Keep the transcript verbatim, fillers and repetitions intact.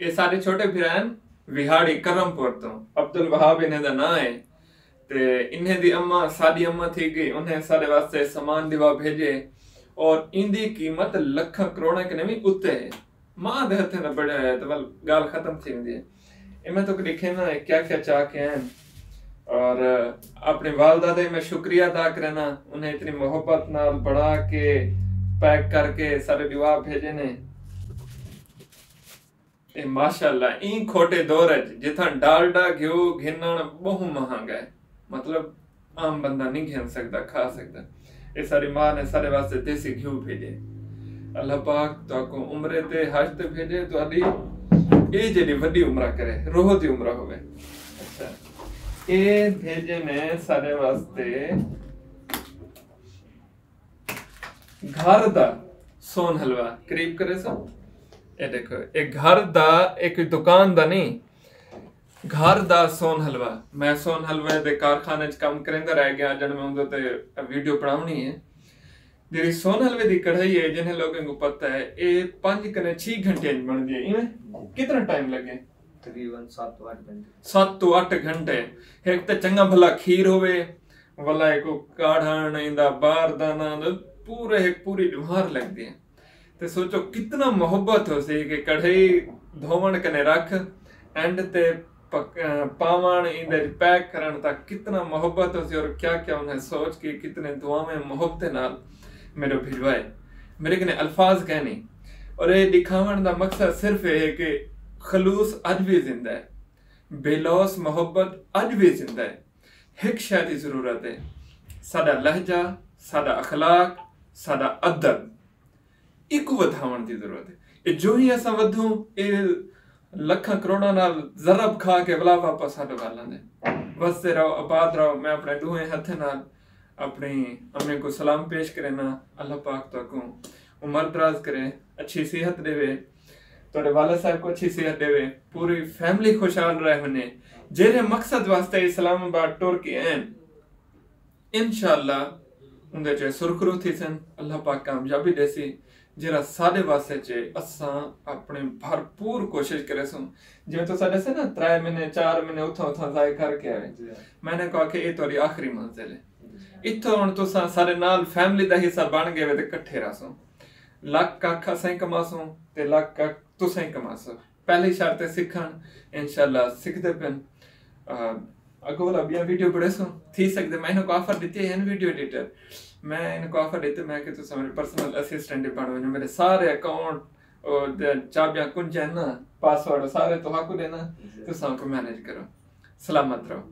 اے ساڈے چھوٹے بھرا ہن وہاڑی کرم پور توں، عبدالوہاب انہیں دا ناں ہے۔ تے انہیں دی اماں ساڈی اماں تھی گئی، انہیں ساڈے واسطے سامان ڈیوا بھیجے، اور ایندی قیمت لکھاں کروڑاں کنے وی اتے ہے۔ ماں دے ہتھیں دا بڑھیا ہے تے ول گالھ ختم تھی ویندی ہے۔ اے میں توک ڈکھینا ہے کیا کیا چاہ کے ہیں، اور اپنی والدہ دے میں شکریہ ادا کرنا، انہیں اتنی محبت نال بنا کے، پیک کر کے ساڈے ڈیوا بھیجے نے۔ اے ماشاءاللہ، ایں کھوٹے دور اچ جتھاں ڈالڈا گھیو گھنݨ ٻہوں مہانگا ہے، مطلب عام بندہ نہیں گھن سڳدا، کھا سڳدا۔ اے ساݙی ماں نے ساݙے واسطے دیسی گھیو بھیڄے۔ اللہ پاک تہاکوں عمرے تے حج تے بھیڄے، تہاݙی اے جیݙی وݙی عمرہ کرے، روح دی عمرہ ہووے۔ اچھا، اے بھیڄے نے ساݙے واسطے گھر دا سون حلوہ۔ قریب کرے سو، اے ݙیکھو، اے گھر دا، اے کوئی دکان دا نہیں، گھر دا سون حلوہ۔ میں سون حلوے دے کارخانے اچ کم کریندا رہ ڳیا، ڄݨ میں اوندے تے ویڈیو بݨاوݨی ہے۔ جیڑھی سون حلوے دی کڑھائی ہے، جنہیں لوگوں کوں پتہ ہے، اے پنج کنے چھی گھنٹے اچ بݨدی ہے۔ ایویں کتنا ٹائم لڳے؟ تقریباً ست توں اٹھ گھنٹے۔ ست توں اٹھ گھنٹے۔ ہک تے چنڳا بھلا کھیر ہووے، ولا ہک کاڑھݨ ایندا، بار دانہ دا، پورے ہک پوری ݙوہار لڳدی ہے۔ تے سوچو کتنا محبت ہوسی کہ کڑھائی دھووݨ کنے رکھ، اینڈ تے پک-، پاوݨ، ایندے پیک کرݨ تک کتنا محبت ہوسی، اور کیا کیا انہیں سوچ کے کتنے دعاویں محبت نال میݙو بھجوائے۔ میݙے کنے الفاظ کائنی۔ اور اے ݙکھاوݨ دا مقصد صرف اے ہے کہ خلوص اڄ وی زندہ ہے، بے لوث محبت اڄ وی زندہ ہے۔ ہک شے دی ضرورت ہے، ساݙا لہجہ، ساݙا اخلاق، ساݙا ادب، ایکوں ودھاوݨ دی ضرورت ہے۔ اے جو ہی اساں ودھوں، اے لکھاں کروڑاں نال ضرب کھا کے ولا واپس ساݙے ول آندے۔ وسدے رہو، آباد رہو۔ میں اپݨے ݙوہیں ہتھیں نال اپݨی امیں کوں سلام پیش کرینا۔ اللہ پاک تہاکوں عمر دراز کرے، اچھی صحت ݙیوے، تہاݙے والد صاحب کوں اچھی صحت ݙیوے، پوری فیملی خوشحال رہ ونڄے۔ جیڑھے مقصد واسطے اسلام آباد ٹر کے آئن، انشاءاللہ اوندے چ سرخرو تھیسن، اللہ پاک کامیابی ݙیسی۔ جیڑھا ساݙے واسطے چ اساں اپݨی بھرپور کوشش کریسوں۔ جیویں تساں ݙسے نا، ترائے مہینے، چار مہینے اتھاں اتھاں ضائع کر کے آئے۔ جی۔ میں نے کہا کہ اے تہاݙی آخری منزل ہے۔ جی۔ اتھوں ہݨ تساں ساݙے نال فیملی دا حصہ بݨ ڳئے وے تے کٹھے رہسوں۔ لکھ ککھ اساں ہی کماسوں تے لکھ ککھ تساں ہی کماسو۔ پہلی شرط ہے سکھݨ، انشاءاللہ سکھدے پن۔ آ، اڳوں والا ٻیا ویڈیو بݨیسوں، تھی سڳدے میں انہاں کوں آفر ݙتی ہے، ہن ویڈیو ایڈیٹر۔ میں انہاں کوں آفر ݙتی، میں کہ تساں میݙے پرسنل اسسٹنٹ بݨ ونڄو، میݙے سارے اکاؤنٹ، او، دے چابیاں کنجاں نا، پاسورڈ سارے تہاکوں ݙینا، جی۔ تساں کوں مینیج کرو۔ سلامت رہو۔